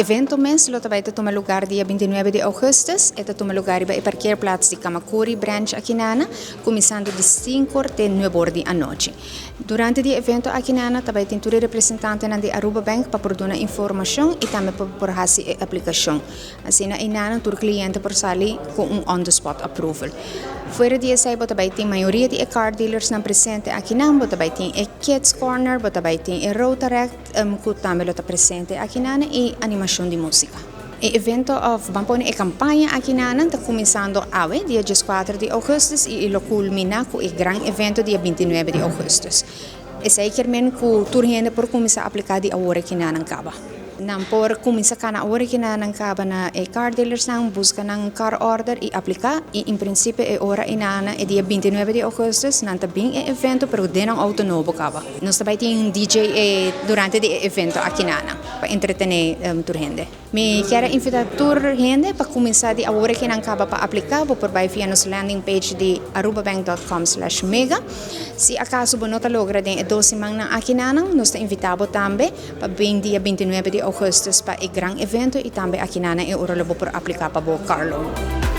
Evento mes lo ta bay ta tuma lugar dia 29 di augustus. E ta tuma lugar riba e parkeerplaats di Camacuri branch akinana, cuminsando di 5 or te 9 or di anochi. Durante di evento akinana ta bay tin tur e representantenan di Aruba Bank pa por duna informacion y tambe pa por haci e aplicacion. Asina einan tur cliente por sali cu un on the spot approval. Fuera di esey bo ta bay tin mayoria di e car dealersnan presente akinan, bo ta bay tin e Kids Corner, bo ta bay tin e Rotaract cu tambe lo ta presente akinan y animacion di musica. E evento of ban pone e campaña akinan ta cuminsando awe, dia 14 di augustus, y lo culmina cu e gran evento dia 29 di augustus. Esey kiermen cu tur hende por cuminsa aplica di awor akinan caba. Nan por cuminsa cana awor akinan caba na e car dealers nan, busca nan car order y aplica, y en principio e ora einan e dia 29 di augustus nan ta bin e evento pero den nan auto nobo caba. Nos tambe tin DJ durante e evento akinan pa entretene tur hende. Mi kier invita tur hende pa cuminsa di awor akinan caba pa aplica. Bo por bay via nos landing page di arubabank.com/mega. Si acaso bo no ta logra den e 2 simannan akinan, nos ta invita bo tambe pa bin dia 29 di augustus pa e gran evento y tambe akinan e ora lo bo por aplica pa bo car loan.